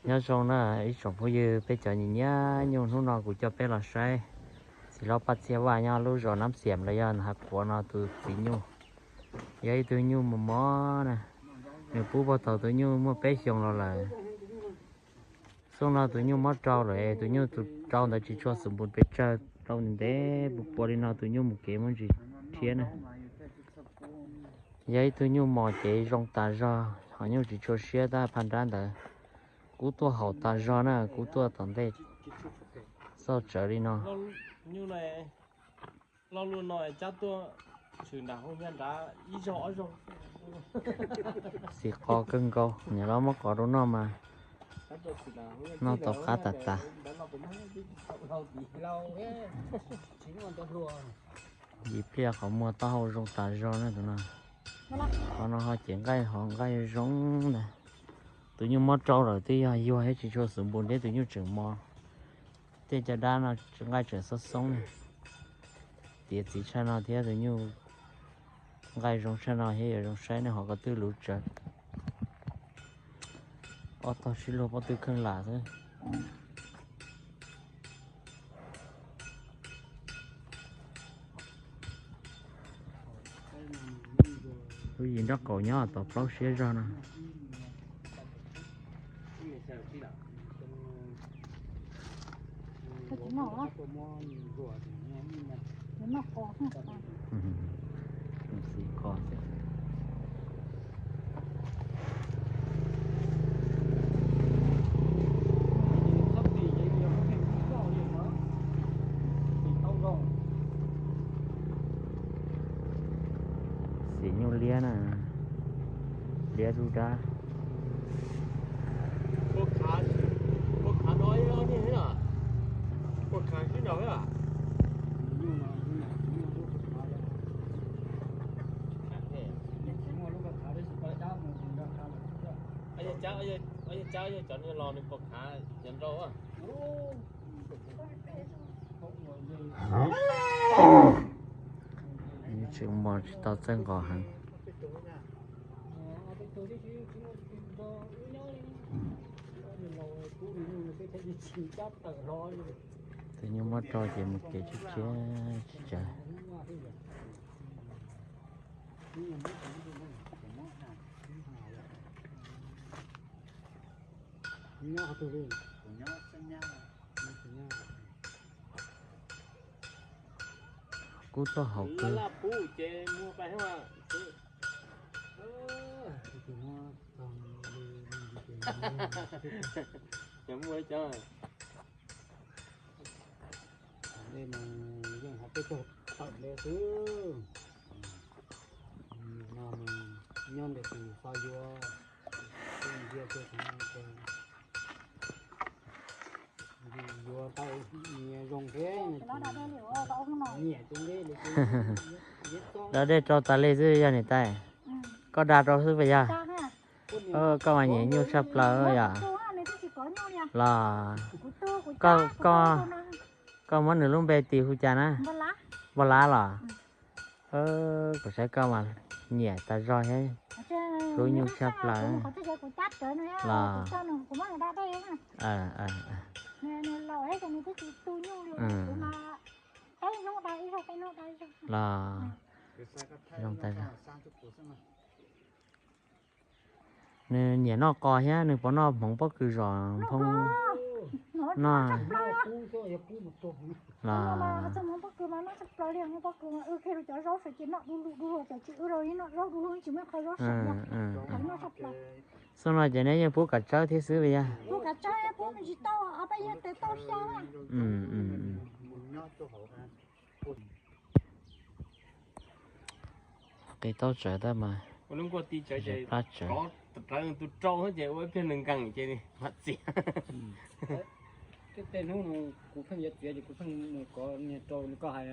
Nyob zoo na ib tsoom phooj ywg, peb cov nyiam nyiam nyuj, hnub no kuv coj peb los saib txiv hlob Paj Txhiaj Vaj nyob lub zos Nab Xiam los yog Hav Quav no tus txiv nyuj. Yog ib tug nyuj mos mos na, nws pub puag thaum tus nyuj muaj peb xyoos los lawm. Xyoo no tus nyuj mob rau lawm, tus nyuj tus rau ntawd tsis tshua xum npus pes tsawg, rau ntev ntev pua pua li no tus nyuj mus kev muaj ntsis rhiab na. Yog ib tug nyuj mos ces zoo tas zog, ho nyuj tsis tshua siab tab pha nrab ntawd. Kub tuaj haum tas zog na, kub tuaj tom ntej xauj tsawv li no. Lo lus no cab tuaj tshwm nram hauv nyob nrad ib zaug ob zaug. Xis qos kawg nkaus, niam hlob muab qos rau noj mas noj tau qab tas tas. Yim pliaj qhov muag taub hau zoo tas zog na tus no. Qhov no ho ces nqaij ho nqaij zoo ntag. Tus nyuj mob rau lawm twb yog yuag thiab tsis tshua xum npus thiab tus nyuj tseem mos. Tej caj dab no nqaij tseem xoob xoob na. Tiav txiv tshaj no thiab tus nyuj nqaij zoo tshaj no thiab yuav zoo saib nej ho ko twb luv tsawv. Ob tog sib luag pob tw kheej lam xwb. Lub yim nraub qaum nyob tom plaub siab zog no. Xis qos xwb. Xim nyuj liab na, liab dub dab. Cab yog cov niag los nws pom khav cov nrau. Tseem mos tsis tau txawj nqos heev. Tus nyuj mob rau ces mus kev tsis tsis tsis tsawg. Kub tuaj haum kawg. Yeej hais peb caug tawm nte xwb. No nyob ntawm tus xav yuav, ntsia tus yuav tau nyias zoo thiab. Nyiam tus nqi li. Da dej rau tas li xwb yog niam tais. Koj da rau xwb puas yog? Koj mas nyiam nyuj tshaj plaws yom. Los koj, koj muab nws lub npe tis hu cas na? Npog Lav los? Kuv saib koj mas nyiam tas zog thiab, hlub nyuj tshaj plaws los. Los zoo tas zog. Nws nyiam noj qos thiab nws puas noj hmoov pob kws zom phoo? Noj. Los xyoo no ces neb yeej pub kav tsawb thiab xwb puas yog? Qe taub tsawv tab mas plab tsawv. Tej hnub no kuv pheej yuav txiav ces kuv pheej mus kov niag rau koj hais.